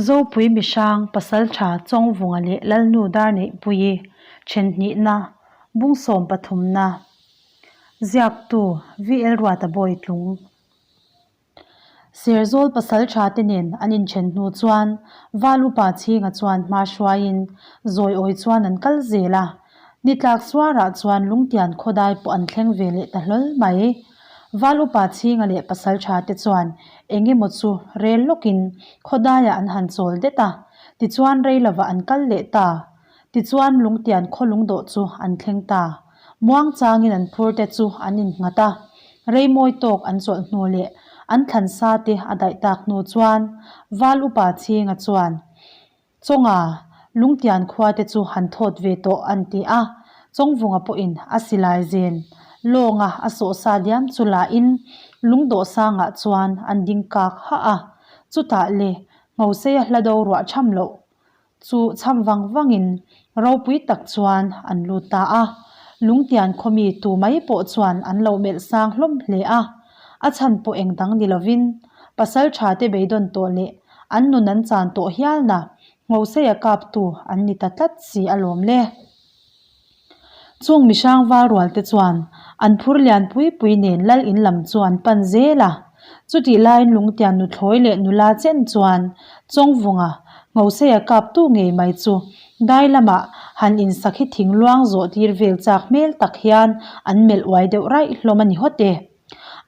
Zopui Mihrang Pasaltha Chawngvunga leh Lalnu Darneihpuii Thenhnihna Bungsawm pathumna Ziaktu VL Ruata Bawitlung Serzawl Pasaltha te nen an inthen hnu chuan Val upa Chhinga chuan hma hruaiin Zawiawi chuan an kal zel a, Nitlak suarah chuan Lungtian khawdai pawh an thleng ve leh ta hlawl mai. Val upa Chhinga leh Pasaltha te chuan eng emaw chu rel lawkin khawdaiah an han chawl det a, tichuan rei lovah an kal leh ta. Tichuan Lungtian khaw lungdawh chu an thleng ta. Muang changin an phur te chu an innghat a, rei mawi tawk an chawlh hnu leh an thlan sa te a daih tak hnu chuan Val upa Chhinga chuan, Chawnga, Lungtian khua te chu han thawt ve tawh an ti a, Chawngvunga pawhin a silai zen lawnga a sawhsa diam chu lahin lungdawh sangah chuan an ding kak hah a, chutah le Nghoseia hla do ruah tham loh Chu chham vang vangin ropui tak chuan an lut ta a, Lungtian khawmi tu mai pawh chuan an lo melh sang hlawm hle a, a chhan pawh eng dang ni lovin pasal tha te beidawn tawh leh an nun an chan tawh hialna Nghoseia kaptu an ni ta tlat si alawm le. Chung mihrang val rual te chuan an phur lian pui pui nen lal in lam chu an pan zel a. Chutih laiin lungtian nuthlawi leh nula chen chuan Chawngvunga Nghoseia kap tu ngei mai chu dai lamah han insakhi thing luang zawh tir vel chak hmel tak hian an melh uai deuh raih hlawm a ni hawt e.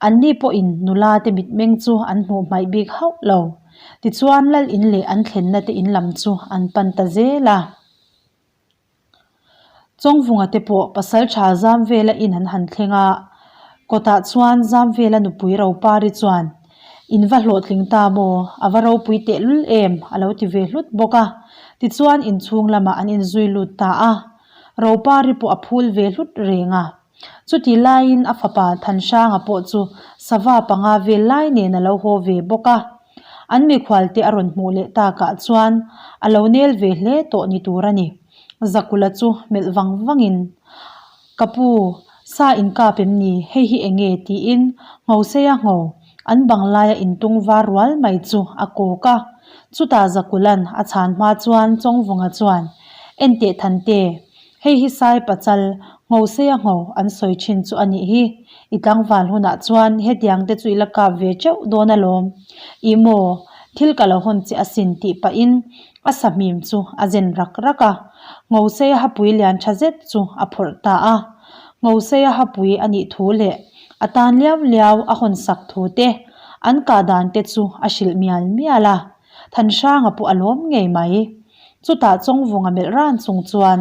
Anni pawhin nula te mitmeng chu an hmuh hmaih bik hauh lo. Tichuan lal in leh an thlenna te in lam chu an pan ta zel a. Chawngvunga te pawh pasal tha zam vela in an han thleng a, kawtah chuan zam vela nupui Ropari chuan, In va hlawhtling ta maw? A va ropui tehlul em? a lo ti ve hlut bawk a. Tichuan inchhung lamah an inzui lut ta a, Ropari pawh a phul ve hlut reng a. Chutih laiin a fapa Thanhranga pawh chu sava panga vel lai nen a lo haw ve bawk a. An mikhualte a rawn hmuh leh takah chuan a lo nel ve hle tawh ni tur a ni. Zakula chu melh vang vangin, Ka pu, sa inkap em ni? Hei hi eng nge? tiin Nghoseia ngho an bang laia intung var rual mai chu a kawk a. Chutah Zakula'n a chhan hma chuan Chawngvunga chuan, Enteh Thante, Hei hi Sai pachal, Nghoseia ngho an sawi thin chu a nih hi. I tlangval hunah chuan hetiang te chu i la kap ve teuh dawn alawm. Ih maw, thil ka lo hawn che asin tih pahin a sahmim chu a zen rak rak a. Nghoseia hapui lian tha zet chu a phawrh ta a. Nghoseia hapui a nih thu leh a tan liau liau a hawn sak thu te, an kah dan te chu a hrilh mial mial a. Thanhranga pawh a lawm ngei mai. Chutah Chawngvunga melh ran chung chuan,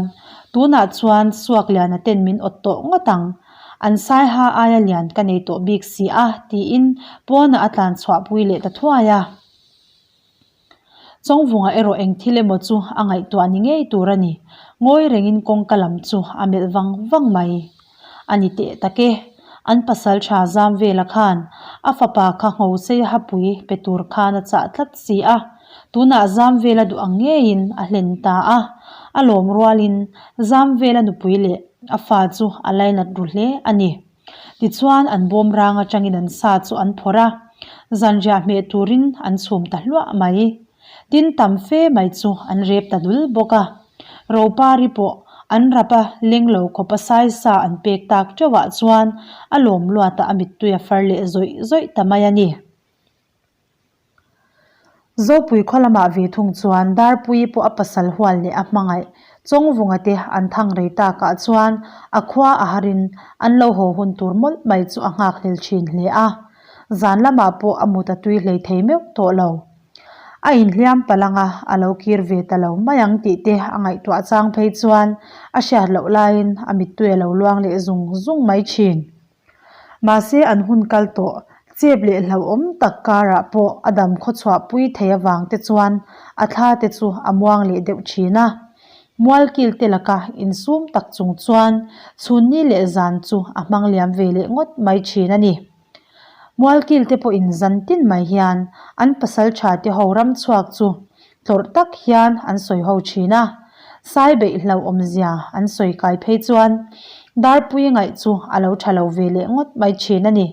Tunah chuan Suakliana ten min awt tawh ngawt ang. An saiha aia lian ka nei tawh bik si a, tiin pawnah a tlan chhuahpui leh ta thuai a. Chawngvunga erawh eng thil emaw chu a ngaihtuah ni ngei tur a ni. Ngawi rengin kawngka lam chu a melh vang vang mai. A ni teh tak e. An pasal tha zam vela khan a fapa kha Nghoseia hapui pe tur khan a chah tlat si a, tunah zam vela duh ang ngeiin a hlen ta a. A lawm rualin zam vela nupui leh a fa chu a lainat ru hle a ni. Tichuan an bawm rang atangin an sa chu an phawrh a, zanriah hmeh turin an chhum ta hluah mai. Tin tam fe mai chu an rep ta dul bawk a. Ropari pawh an rap a leng lo khawp a saisa an pek tak teuhah chuan a lawm luatah a mittui a far leh zawih zawih ta mai a ni. Zopui khaw lamah ve thung chuan Darpuii pawh a pasal hual leh a hmangaih Chawngvunga te an thang rei takah chuan a khua a harin an lo haw hun tur mawlh mai chu a nghakhlel thin hle a. Zan lamah pawh a mut a tui hlei thei meuh tawh lo. A inhliam palh anga a lo kir ve ta lo mai ang tih te a ngaihtuah chang phei chuan a hriat loh laiin a mittui a lo luang leh zung zung mai thin. Mahse an hun kal tawh chep leh hlauhawm tak karah pawh a dam khawchhuah pui thei avang te chuan a thla te chu a muang leh deuh thin a. Mualkil te laka insum tak chung chuan chhunni leh zan chu a hmang liam ve leh ngawt mai thin a ni. Mualkil te pawhin zan tin mai hian an pasal tha te ho ram chhuak chu tlawrh tak hian an sawi ho thin a, sai beih hlauhawmzia an sawi kai phei chuan Darpui ngaih chu a lo tha lo ve leh ngawt mai thin a ni.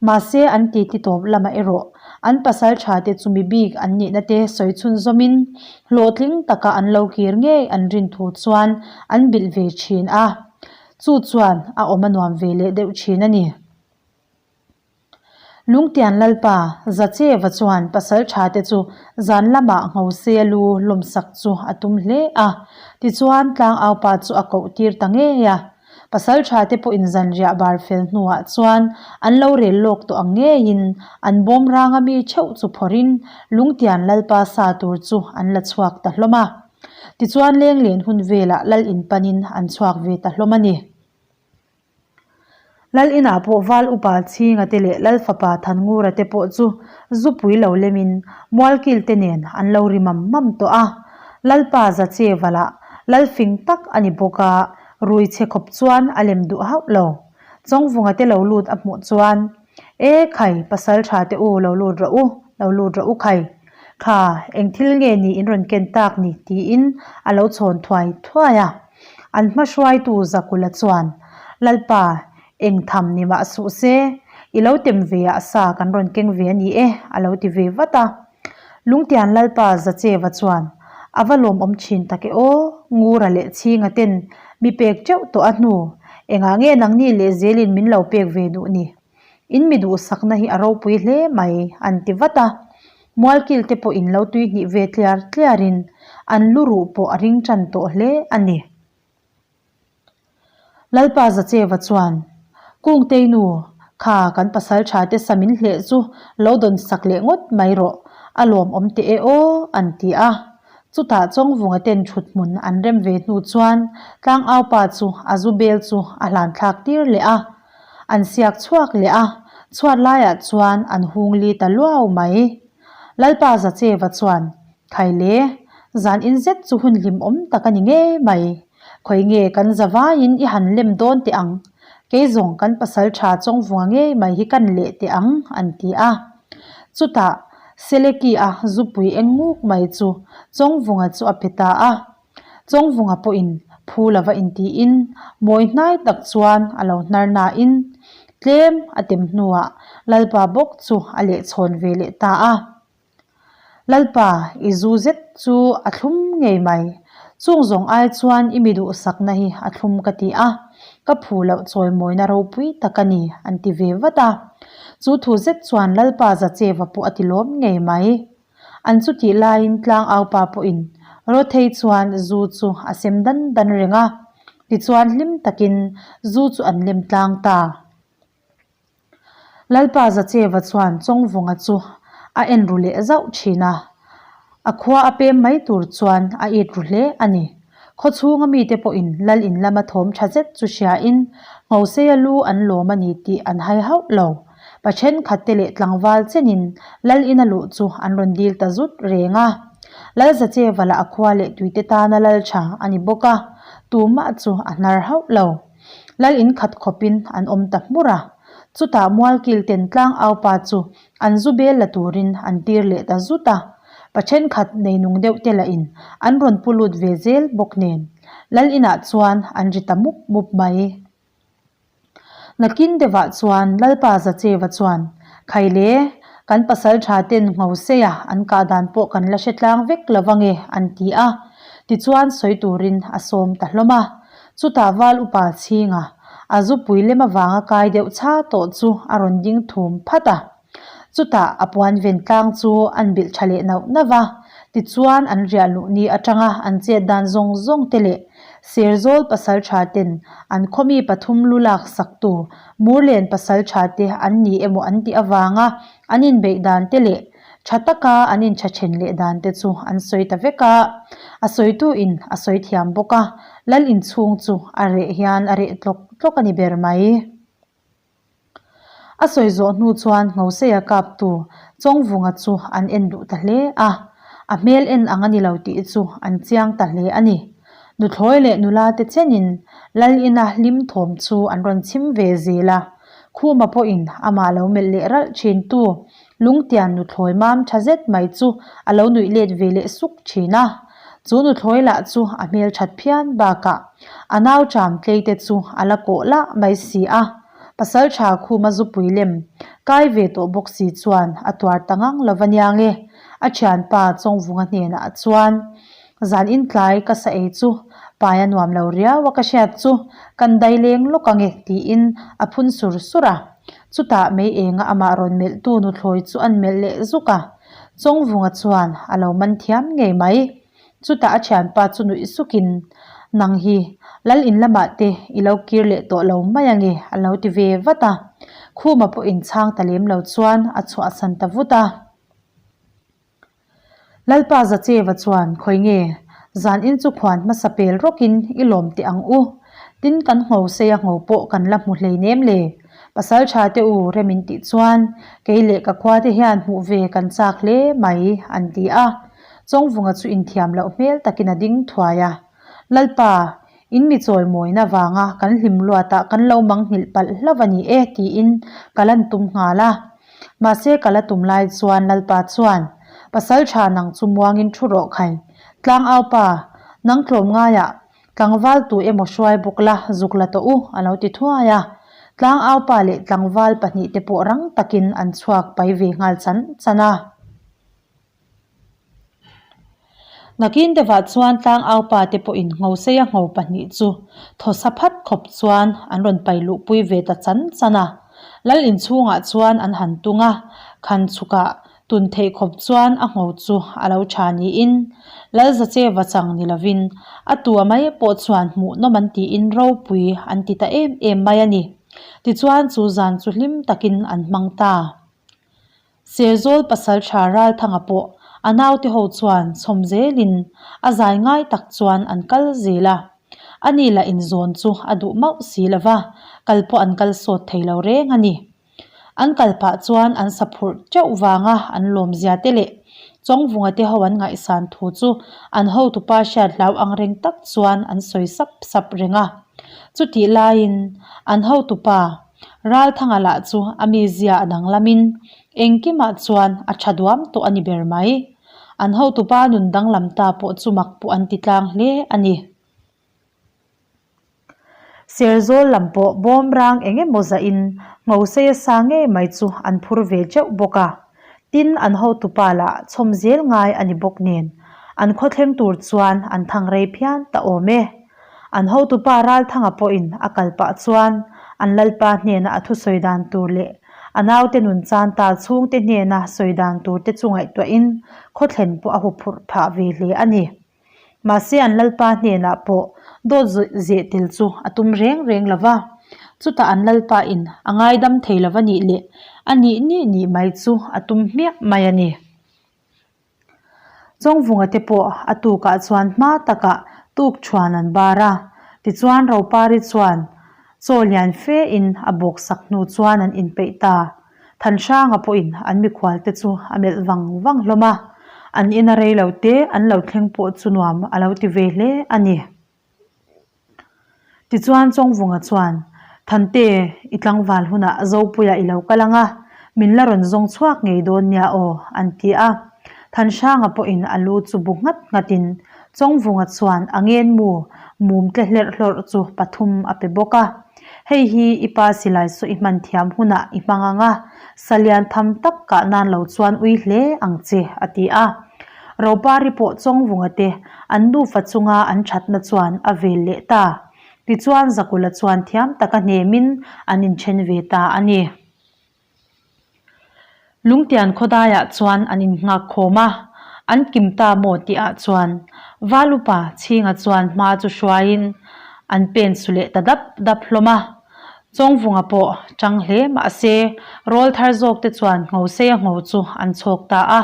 Mahse an titi tawp lamah erawh an pasaltha te chu mi bik an nihna te sawi chhunzawmin hlawhtling taka an lo kir ngei an rin thu chuan an bilh ve thin a, chu chuan a awm a nuam ve leh deuh thin a ni. Lungtian Lalpa Zacheva chuan pasaltha te chu zan lamah Nghose lu lawmsak chu a tum hle a, tichuan tlangaupa chu a koh tir ta ngei a. Pasaltha te pawhin zanriah bar fel hnuah chuan an lo rel lawk tawh ang ngeiin an bawm ranga mi theuh chu phawrhin Lungtian Lalpa sa tur chu an la chhuak ta hlawm a. Tichuan lenglen hun velah Lal in panin an chhuak ve ta hlawm a ni. Lal inah pawh Val Upa Chhinga te leh Lal Fapa Thanngura te pawh chu zupui lo lemin Mualkil te nen an lo ri mam mam tawh a. Lalpa Zacheva lah Lal fing tak a ni bawk a, rui chhe khawp chuan a lem duh hauh lo. Chawngvunga te lo lut a hmuh chuan, E khai, pasal tha te u lo lut rawh u, lo lut rawh u khai. Kha, eng thil nge ni in rawn ken tak ni? tiin a lo chhawn thuai thuai a. An hma hruaitu Zakula chuan, Lalpa, eng tham ni mah suh se, i lo tem ve ah sa kan rawn keng ve a ni e, a lo ti ve vat a. Lungtian Lalpa Zacheva chuan, A va lawmawm thin tak e aw, Ngura leh Chhinga ten mi pek teuh tawh a hnu, engah nge nangni leh zelin min lo pek ve duh ni? In mi duhsakna hi a ropui hle mai, an ti vat a. Mualkil te pawh in lo tui hnih ve tliar tliarin an lu ruh pawh a ring tan tawh hle a ni. Lalpa Zacheva chuan, Kungtei nu, kha kan pasal tha te sa min hleh chu lo dawn sak leh ngawt mai rawh, a lawmawm teh e aw, an ti a. Chutah Chawngvunga ten thut hmun an rem ve hnu chuan Tlangaupa chu a zu bel chu a hlan thlak tir leh a. An siak chhuak leh a, chhuat laiah chuan an hung li ta luau mai. Lalpa Zacheva chuan, Khaile, zan in zet chu hun hlimawm tak a ni ngei mai. Khawi nge kan za vaiin i han lem dawn teh ang? Kei zawng kan pasal tha Chawngvunga ngei mai hi kan leh teh ang, an ti a. Chutah, Seleki-a zupui eng nguk mai chu Chawngvunga chu a pe ta a. Chawngvunga pawhin phu lova intiin mawi hnai tak chuan a lo hnar nain tlem a tem hnuah Lalpa bawk chu a lehchhawn ve leh ta a. Lalpa, i zu zet chu a thlum ngei mai. Chung zawng ai chuan i mi duhsakna hi a thlum ka ti a, ka phu loh chawimawina ropui tak a ni, an ti ve vat a. Chu thu zet chuan Lalpa Zacheva pawh a ti lawm ngei mai. An chutih laiin tlangaupa pawhin Rothei chuan zu chu a sem dan dan reng a, tichuan hlim takin zu chu an lem tlang ta. Lalpa Zacheva chuan Chawngvunga chu a en ru leh zauh thin a, a khua a pem mai tur chuan a it ru hle a ni. Khaw chhunga mite pawhin lal in lama thawm tha zet chu hriain Nghoseia lu an lawm a ni tih an hai hauh lo. Pa thenkhatte leh tlangval chenin lal ina luh chu an rawn dil ta zut reng a. Lal Zacheva lah a khua leh tuite tana lal tha a ni bawk a, tumah chu a hnar hauh lo. Lal in khat khawpin an awm ta hmur a. Chutah Mualkil ten tlang aupa chu An zu bel la turin an tir leh ta zut a, pa thenkhat nei nung deuh te lahin an rawn pu lut ve zel bawk nen Lal inah chuan an ri ta mup mup mai. Nakin deuhah chuan Lalpa Zacheva chuan, Khaile, kan pasal tha ten Nghoseia an kah dan pawh kan la hre tlang vek lo ange an ti a, tichuan sawi turin a sawm ta hlawm a. Chutah Val Upa chhinga a zupui lem avanga kai deuh chha tawh chu a rawn ding thum phat a. Chutah a puan ven tlang chu an bilh tha leh nauh nauh a, tichuan an riah luh ni atanga an chet dan zawng zawng te leh Serzawl pasaltha ten an khawmi pathum lu lak saktu Murlen pasaltha te an ni emaw an tih avanga an inbeih dan te leh Tha taka an intha then leh dan te chu an sawi ta vek a, a sawitu in a sawi thiam bawk a, lal inchhung chu a reh hian a reh tlawk tlawk a ni ber mai. A sawi zawh hnu chuan Nghoseia kaptu Chawngvunga chu an en duh ta hle a, a hmel en ang a ni lo tih chu an chiang ta hle a ni. Nuthlawi leh nula te chenin lal ina hlim thawm chu an rawn chhim ve zel a, Khuma pawhin amah lo melh leh ralh thintu Lungtian nuthlawi mam tha zet mai chu a lo nuih let ve leh suk thin a. Chu nuthlawi lah chu a hmel that phian bakah a nau ṭam tlei te chu a la kawh lah mai si a. Pasalṭha Khuma zupui lem kai ve tawh bawk si chuan a tuar ta ngang lo va niang e. A ṭhianpa Chawngvunga hnenah chuan, Zan intlai ka sa ei chu pai a nuam lo riau a ka hriat chu kan dai leng lawk ang e tiin a phun sur sur a. Chutah mei enga amah rawn melhtu nuthlawi chu an melh leh zuk a. Chawngvunga chuan a lo man thiam ngei mai. Chutah a thianpa chu nuih sukin, Nang hi lal in lamah te i lo kir leh tawh lo mai ange a lo ti ve vat a. Khuma pawh inchhang ta lem lo chuan a chhuahsan ta vut a. Lalpa Zacheva chuan, Khawi nge, zan in chu khuan hmasa pel rawkin i lawm teh ang u. Tin kan ngho sei a ngho pawh kan la hmu hleinem le. Pasal tha te u rem in tih chuan kei leh ka khua te hian hmuh ve kan chak hle mai, an ti a. Chawngvunga chu inthiam loh hmel takin a ding thuai a. Lalpa, in mi chawimawina vanga kan hlim luatah kan lo mangnghilh palh hlauh a ni e tiin ka lan tum nghal a. Mahse ka la tum lai chuan Lalpa chuan, Pasal tha nang chu muangin thu rawh khai. Tlangaupa, nang tlawm ngaiah tlangval tu emaw hruai bawk la zuk la tawh u a lo ti thuai a. Tlangaupa leh tlangval pahnihte pawh rang takin an chhuak pai ve nghal chan chan a. Nakin deuhah chuan tlangaupa te pawhin Nghoseia ngho pahnih chu thawsa phat khawp chuan an rawn pai luhpui ve ta chan chan a. Lal inchhungah chuan an han tung a, khan chhukah tun theih khawp chuan a ngho chu a lo tha niin Lalzacheva chang ni lovin a tua mai pawh chuan hmuhnawm an tiin ropui an ti ta em em mai a ni. Tichuan chu zan chu hlim takin an hmang ta. Serzawl pasaltha Ralthanga pawh a naute ho chuan chhawm zelin a zai ngai tak chuan an kal zel a. Ani lah inzawn chu a duh mauh si lo va, kal pawh an kal sawt thei lo reng a ni. An kal pah chuan an sa phurh teuh vanga an lawmzia te leh Chawngvunga te ho an ngaihsan thu chu an hotupa hriat hlau ang reng tak chuan an sawi sap sap reng a. Chutih laiin an hotupa Ralthanga lah chu a mizia a danglamin engkimah chuan a tha duam tawh a ni ber mai. An hotupa nun danglam ta pawh chu mak pawh an ti tlang hle a ni. Serzawl lam pawh bawmrang eng emaw zahin Nghoseia sa ngei mai chu an phur ve teuh bawk a. Tin, an hotupa lah chhawm zel ngai a ni bawk nen an khawthleng tur chuan an thang rei phian ta awm e. An hotupa Ralthanga pawhin a kal pah chuan an lalpa hnena a thusawi dan tur leh a naute nun chan ta chhungte hnena sawi dan tur te chu ngaihtuahin khawthlen pawh a huphurh phah ve hle a ni. Mahse an lalpa hnenah pawh dawt zeh tel chu a tum reng reng lo va, chutah an lalpa in a ngaidam thei lo va nih leh a nih nih nih mai chu a tum hmiah mai a ni. Chawngvunga te pawh a tukah chuan hma takah tuk thuan an bar a, tichuan Ropari chuan chaw lian fe in a bawk sak hnu chuan an inpeih ta. Thanhranga pawhin an mikhual te chu a melh vang vang hlawm a, an ina rei lo te an lo thleng pawh chu nuam a lo ti ve hle a ni. Tichuan Chawngvunga chuan, Thante, i tlangval hunah Zopuia i lo kal ang a, min la rawn zawng chhuak ngei dawn nia aw, an ti a. Thanhranga pawhin a lu chu bu nghat nghatin Chawngvunga chuan a ngenmu mum tle hlerh hlawrh chu pathum a pe bawk a. Hei hi i pa silai saw i hman thiam hunah i hmang ang a, sa lian tham tak kah nan lo chuan ui hle ang che, a ti a. Ropari pawh Chawngvunga te an nufa chunga an thatna chuan a vel leh ta. Tichuan Zakula chuan thiam taka hnemin an inthen ve ta a ni. Lungtian khawdaiah chuan an innghak khawm a, an kim ta maw tihah chuan Valupa chhinga chuan hma chu hruaiin an pen su leh ta dap dap hlawm a. Chawngvunga pawh chang hle mahse rawl thar zawk te chuan Nghoseia ngho chu an chhawk ta a.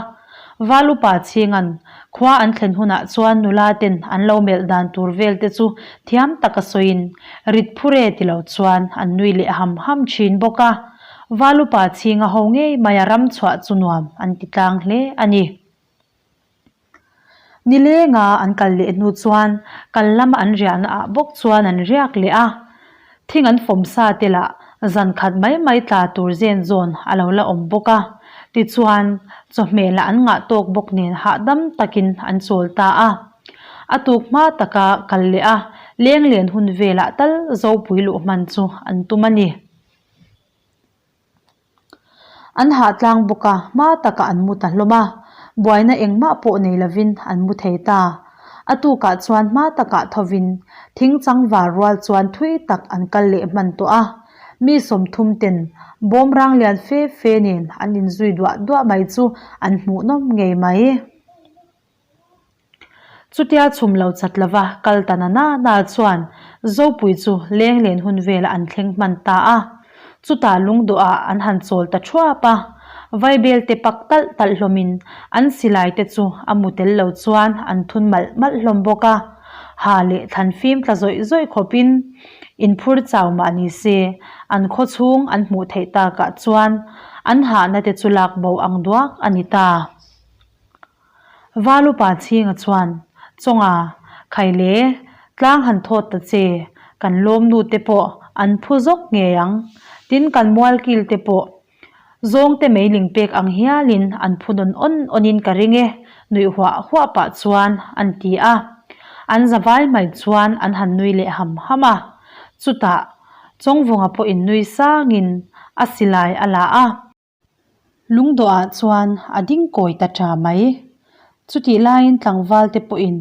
Valupa chhinga'n khua an thlen hunah chuan nula ten an lo melh dan tur vel te chu thiam taka sawiin rit phure ti lo chuan an nui leh ham ham thin bawk a. Valupa chhinga ho ngei maia ram chhuah chu nuam an ti tlang hle a ni. Nilenga an kal leh hnu chuan kal lama an riahna ah bawk chuan an riak leh a, thing an fawm sa te lah zan khat mai mai tla tur zen zawn a lo la awm bawk a, tichuan chawhmeh lah an ngah tawk bawk nen hahdam takin an chawl ta a. A tuk hma taka kal leh a, leng len hun velah tal Zopui luh hman chu an tum a ni. An hah tlang bawk a, hma takah an mu ta hlawm a, buaina engmah pawh nei lovin an mu thei ta. A tukah chuan hma takah thovin thing changvar rual chuan thui tak an kal leh hman tawh a, mi 30 ten bawmrang lian fe fe nen an inzui duah duah mai chu an hmuhnawm ngei mai. Chutia chhum lo chat lova kal ta na na na chuan Zopui chu leng len hun velah an thleng hman ta a. Chutah lungdawhah an han chawl ta thuap a, vaibel te pak talh talh hlawmin an silai te chu a mu tel lo chuan an thun malh malh hlawm bawk a. Ha leh thlan fim tla zawih zawih khawpin inphur chau mah ni se an khaw chhung an hmuh theih takah chuan an hahna te chu lak bo ang duak a ni ta. Valupa chhinga chuan, Chawnga, khai le, tlang han thawt ta che, kan lawmnu te pawh an phu zawk ngei ang. Tin, kan mualkil te pawh zawngte meiling pek ang hialin an phu nawn awn awnin ka ring e, nuih huah huah pah chuan an ti a. An zavai mai chuan an han nui leh ham ham a. Chutah, Chawngvunga pawhin nui sangin a silai a la a. Lungdawhah chuan a ding kawi ta tha mai. Chutih laiin tlangval te pawhin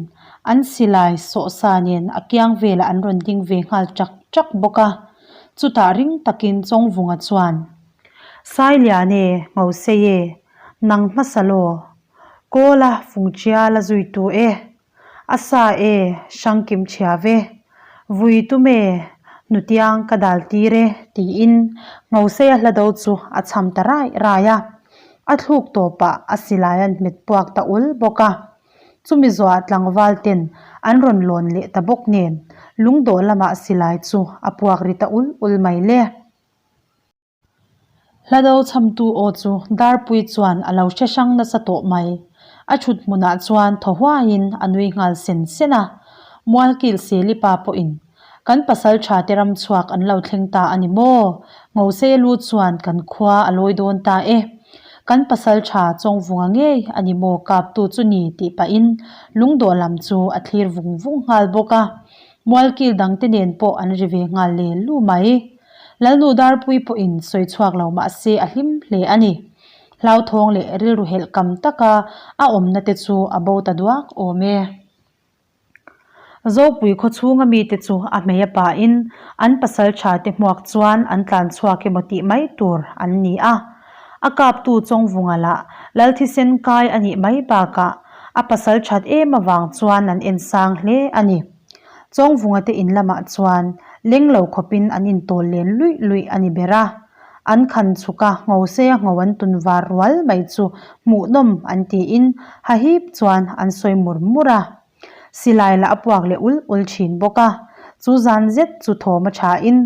an silai sawhsa nen a kiang velah an rawn ding ve nghal chak chak bawk a. Chutah ring takin Chawngvunga chuan, Sailian e, Ngosei e, nang hmasa law, Kawla Fungṭiala zuitu e, A sa e, hrangkim chhia ve. Vui tum e, hnutiang ka dal tir e, tiin Ngoseia hlado chu a chham ta rai rai a. A thluk tawpah a silai an hmet puak ta ul bawk a. Chumi zuah tlangval ten an rawn lawn leh ta bawk nen lungdawh lamah silai chu a puak ri ta ul ul mai le. Hlado chhamtu aw chu Darpui chuan a lo hre hrang nasa tawh mai. A thut hmunah chuan thaw huaiin a nui nghal sen sen a. Mualkil Selipa pawhin, Kan pasal tha te ram chhuak an lo thleng ta a ni maw? Ngosei lu chuan kan khua a lawi dawn ta e. Kan pasal tha Chawngvunga ngei a ni maw kaptu chu ni tih pahin lungdawh lam chu a thlir vung vung nghal bawk a. Mualkil dangte nen pawh an ri ve nghal lel lu mai. Lalnu Darpui pawhin sawi chhuak lo mah se a hlim hle a ni. Hlauthawng leh rilru helh kam taka a awmna te chu a bo ta duak awm e. Zopui khaw chhunga mite chu a hmei a pahin an pasal tha te hmuak chuan an tlan chhuak emaw tih mai tur an ni a. A kaptu Chawngvunga lah Lalthisen kai a nih mai bakah a pasal that em avang chuan an en sang hle a ni. Chawngvunga te in lamah chuan leng lo khawpin an intawl len luih luih a ni ber a. An khan chhuk a, ngosei a ngho an tun var rual mai chu hmuhnawm an tiin hahip chuan an sawi mur mur a. Silai lah a puak leh ul ul thin bawk a. Chu zan zet chu thawm a thain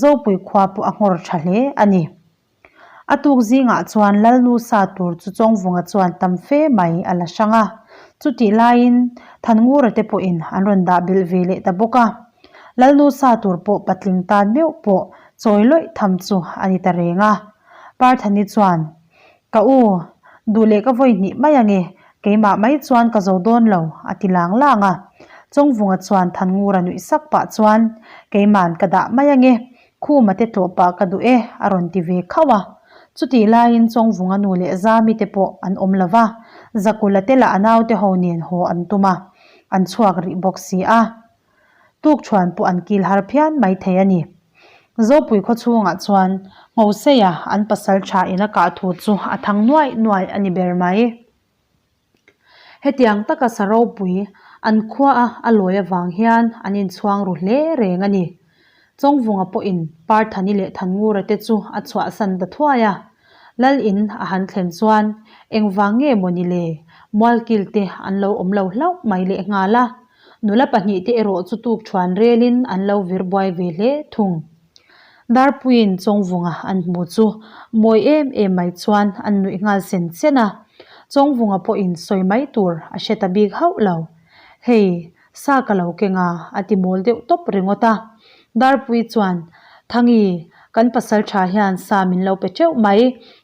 Zopui khua pawh a nghawr tha hle a ni. A tuk zingah chuan Lalnu sa tur chu Chawngvunga chuan tam fe mai a la hrang a. Chutih laiin Thanngura te pawhin an rawn dah belh ve leh ta bawk a. Lalnu sa tur pawh patling tan meuh pawh chawi lawih tham chu a ni ta reng a. Parthani chuan, Ka u, duh leh ka vawi hnih mai ange, keimah mai chuan ka zo dawn lo, a ti lang lang a. Chawngvunga chuan Thanngura nuih sak pah chuan, Keima'n ka dah mai ange, Khuma te tlawh pah ka duh e, a rawn ti ve khauh a. Chutih laiin Chawngvunga nu leh Zami te pawh an awm lo va, Zakula te lah a naute ho nen haw an tum a, an chhuak rih bawk si a. Tukṭhuan pawh an kil har phian mai thei a ni. Zopui khaw chhungah chuan Nghoseia an pasal tha in a kah thu chu a thang nuaih nuaih a ni ber mai. Hetiang taka sa ropui an khua a a lawi avang hian an inchhuang ru hle reng a ni. Chawngvunga pawhin Parthani leh Thanngura te chu a chhuahsan ta thuai a. Lal in a han thlen chuan engvang nge maw ni le, Mualkil te an lo awm lo hlauh mai lehnghal a. Nula pahnihte erawh chu tukṭhuan relin an lo vir buai ve hle thung. Darpuiin Chawngvunga an hmu chu mawi em em mai chuan an nuih nghal sen sen a, Chawngvunga pawhin sawi mai tur a hre ta bik hauh lo. Hei, sa ka lo keng a, a ti mawl deuh tawp ringawt a. Darpui chuan, Thangi, kan pasal tha hian sa min lo pe teuh mai,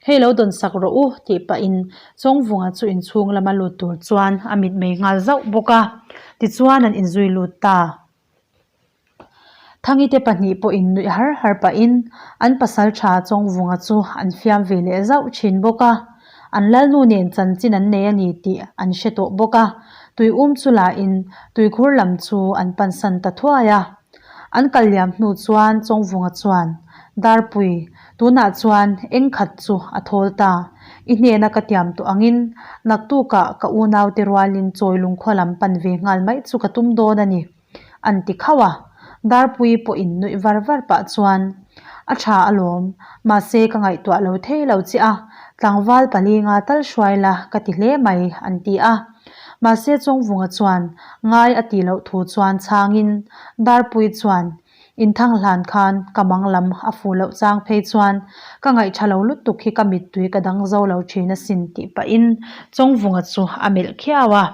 hei lo dawn sak rawh u, tih pahin Chawngvunga chu inchhung lama lut tur chuan a mitmei nghal zauh bawk a. Tichuan an inzui lut ta. Thangite pahnih pawhin nuih har har pahin an pasaltha Chawngvunga chu an fiam ve leh zauh thin bawk a. An lalnu nen chanchin an nei a ni tih an hre tawh bawk a, tuium chu lahin tuikhur lam chu an pansan ta thuai a. An kal liam hnu chuan Chawngvunga chuan, Darpui, tunah chuan eng khat chu a thawl ta. I hnena ka tiam tawh angin naktukah ka unaute rualin Chawilung khua lam pan ve nghal mai chu ka tum dawn a ni. An ti khauh a, Darpuii pawhin nuih var var pah chuan, A tha alawm, mahse ka ngaihtuah lo thei lo che a, tlangval palinga tal hruai la ka ti hle mai, an ti a. Mahse Chawngvunga chuan ngai a tih loh thu chuan chhangin Darpuii chuan, Inthang hlan khan ka mang lam a fuh loh chang phei chuan ka ngaihtha lo lutuk hi ka mittui ka dang zo lo thin asin tih pahin Chawngvunga chu a melh khiau a.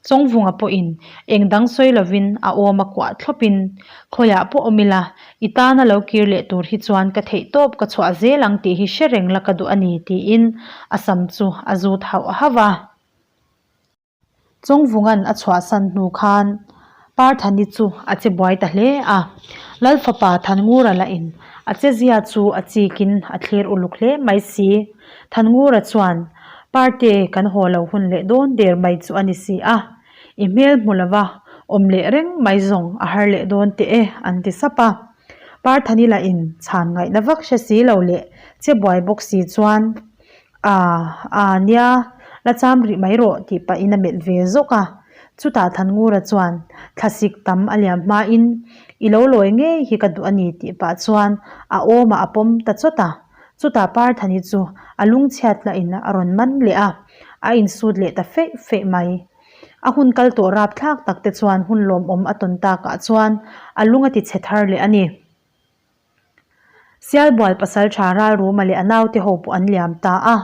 Chawngvunga pawhin eng dang sawi lovin a awm a kuah thlawpin, Khawiah pawh awm ila, i tana lo kir leh tur hi chuan ka theih tawp ka chhuah zel ang tih hi hre reng la ka duh a ni tiin a sam chu a zut hauh hauh a. Chawngvunga'n a chhuahsan hnu khan Parthani chu a che buai ta hle a, Lalfapa Thanngura lahin a chezia chu a chikin a thlir uluk hle mai si. Thanngura chuan, Parte kan haw lo hun leh dawn der mai chu a ni si a, i hmel hmu lova awm leh reng mai zawng a har leh dawn teh e, an ti sap a. Parthani lahin chhan ngaihna vak hre si lo leh che buai bawk si chuan, A, a, nia, la cham rih mai rawh tih pahin a melh ve zawk a. Chutah Thanngura chuan thlasik tam a liam hmain i lo lawi ngei hi ka duh a ni tih pah chuan a awmah a pawm ta chawt a. Chutah Parthani chu a lungchhiat lahin a rawn man leh a, a insut leh ta feih feih mai. A hun kal tawh rapthlak tak te chuan hun lawmawm a tawn takah chuan a lung a ti chhe thar leh a ni. Sialbual pasaltha Ralruma leh a naute ho pawh an liam ta a,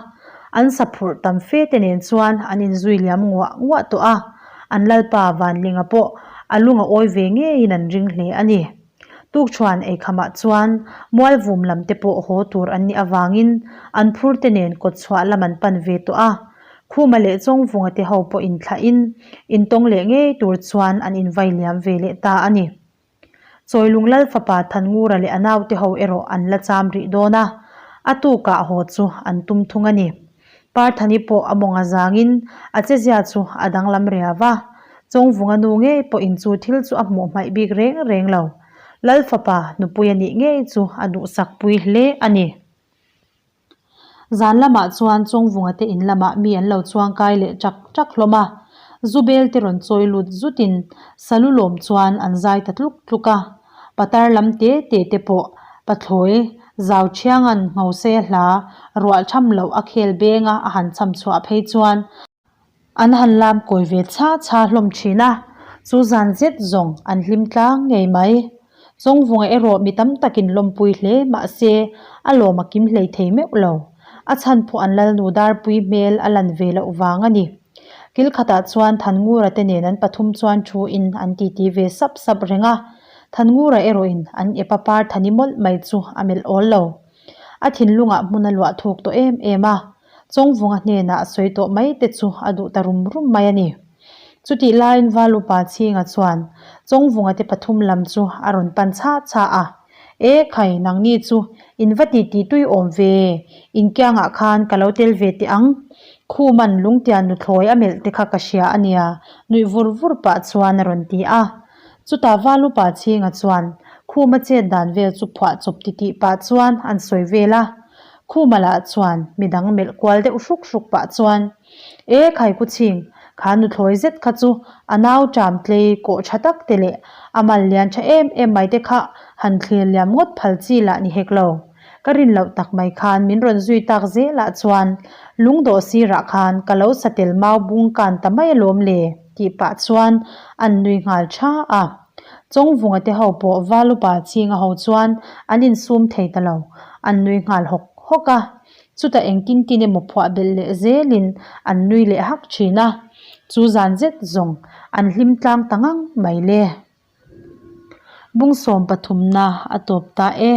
an saphurh tam fe te nen chuan an inzui liam nguah nguah tawh a, an lalpa Vanlinga pawh a lung a awi ve ngeiin an ring hle a ni. Tukṭhuan eikhamah chuan Mualvum lam te pawh haw tur an nih avangin an phur te nen kawtchhuah lam an pan ve tawh a, Khuma leh Chawngvunga te ho pawh inthlahin intawng leh ngei tur chuan an invai liam ve leh ta a ni. Chawilung Lal fapa Thanngura leh a naute ho erawh an la cham rih dawn a, a tukah haw chu an tum thung a ni. Parthani pawh a mawng a zangin a chezia chu a danglam riau a, Chawngvunga nu ngei pawhin chu thil chu a hmuh hmaih bik reng reng lo. Lal fapa nupui a nih ngei chu a duhsak pui hle a ni. Zan lamah chuan Chawngvunga te in lamah mi an lo chuang kai leh ṭak ṭak hlawm a, Zubel te rawn chawi lut zutin Salu lawm chuan an zai ta tluk tluk a, Patar lam te te te pawh Pathlawi zau thianga'n Nghoseia hla ruah tham loh a khel benga a han cham chhuah phei chuan An han lam kawi ve chha chha hlawm thin a, chu zan zet zawng an hlim tlang ngei mai. Chawngvunga erawh mi tam takin lawmpui hle mah se a lawm a kim hlei thei meuh lo. A chhan pawh an lalnu darpui hmel a lan ve loh vang a ni. Kil khatah chuan Thanngura te nen an pathum chuan thu in an titi ve sap sap reng a, Thanngura erawhin an ep a par thani mawlh mai chu a melh awl lo. A thinlungah hmun a luah thuk tawh em em a, Chawngvunga hnenah a sawi tawh mai te chu a duh ta rum rum mai a ni. Chutih laiin Valupa Chhinga chuan Chawngvunga te pathum lam chu a rawn pan chha chha a, E khai, nangni chu in va ti ti tui awm ve, inkiangah khan ka lo tel ve teh ang. Khuman lungtian nuthlawi a melh te kha ka hria a nia, nuih vur vur pah chuan a rawn ti a. Chutah Valupa Chhinga chuan Khuma chet dan vel chu phuah chawp ti tih pah chuan an sawi vel a. Khuma lah chuan midang melh kual deuh hruk hruk pah chuan, E Khaiku Chhing, kha nuthlawi zet kha chu a nau ṭam tlei kawh ṭha tak te leh a mal lian ṭha em em mai te kha han thlir liam ngawt phal chi lah ni hek lo. Ka rin loh tak mai khan min rawn zui tak zelah chuan lungdawh sirah khan ka lo satel mau bung kan ta mai alawm le tih pah chuan an nui nghal tha a. Chawngvunga te ho pawh Valupa chhinga ho chuan an insum thei ta lo, an nui nghal hawk hawk a. Chutah engtin tin emaw phuah belh leh zelin an nui leh hak thin a. Chu zan zet zawng an hlim tlang ta ngang mai le. Bungsawm pathumna a tawp ta e.